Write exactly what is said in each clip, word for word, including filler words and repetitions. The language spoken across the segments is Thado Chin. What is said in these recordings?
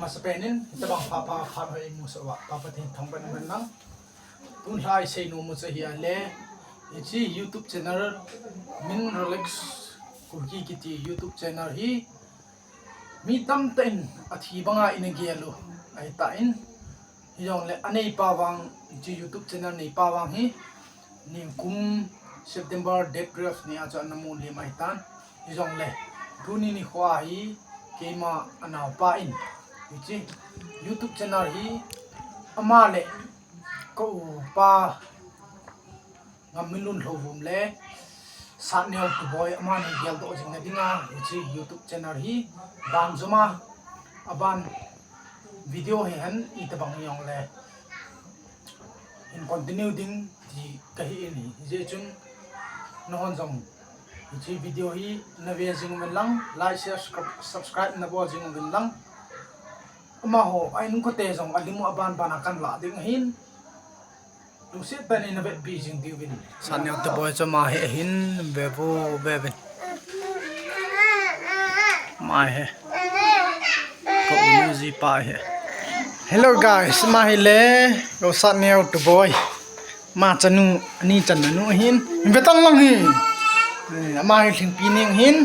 Masapen in, hitabang pha pha pha hoi mu sa wa, Pa Pathen thangvah in umhen lang. Tun lha isei nom u chu ahile, hiche YouTube channel, Min Relax Kuki kiti YouTube channel hi, mi tamtah in athi banga ana gel u, ahitan, hijongle aneipa vang, hiche YouTube channel neipa vang hi, nikum September date twelve ni a chu ana mu lim ahitan. Hijongle, tuni nikho a hi, keima anaopa in, hiche YouTube channel hi, ama le ka upa Ngamminlun Lhouvum le Satneo Tuboi amani geldoh jing na dinga, hiche YouTube channel hi, ban joma, aban video hi hen, itobang hijongle hin continue ding ti kahi in, hijeh chun nahon jong hiche video hi nave jing uvin lang, like, share, subscribe nabol jing uvin lang. Amaho a inkote jong alim u aban ban a kahin lah ding ahin. Lungset tah in navetpi jing diuvin. Satneo Tuboi chu ama hi ahin, vevo vevin. Ama hi. Ka unu jipa hi. Hello guys, ama hile, ka u Satneo Tuboi. Ama chanu, ani channa nu ahin. Ve tan lang hi. Eh, ama hi Lhingpi Neng ahin.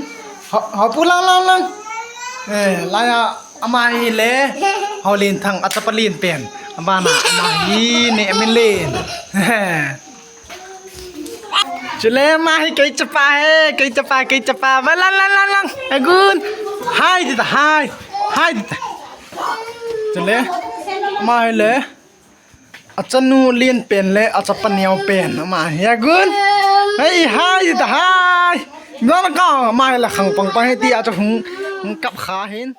Ha, ha pu lang lang lang. Eh, laiya ama hile, Haolenthang achapa lenpen. Abana ama hi Nehminlen. Chule ama hi kei chapa hi, kei chapa, kei chapa. Ve lang lang lang lang. Agun. Hi tita, hi. Hi tita. Chule ama hile, achanu lenpen le achapa neopen. Ama hi agun. Hey, hi tita, hi. Nana ka, ama hile khang pang pang hi ti acha hung, hung kap kha hin.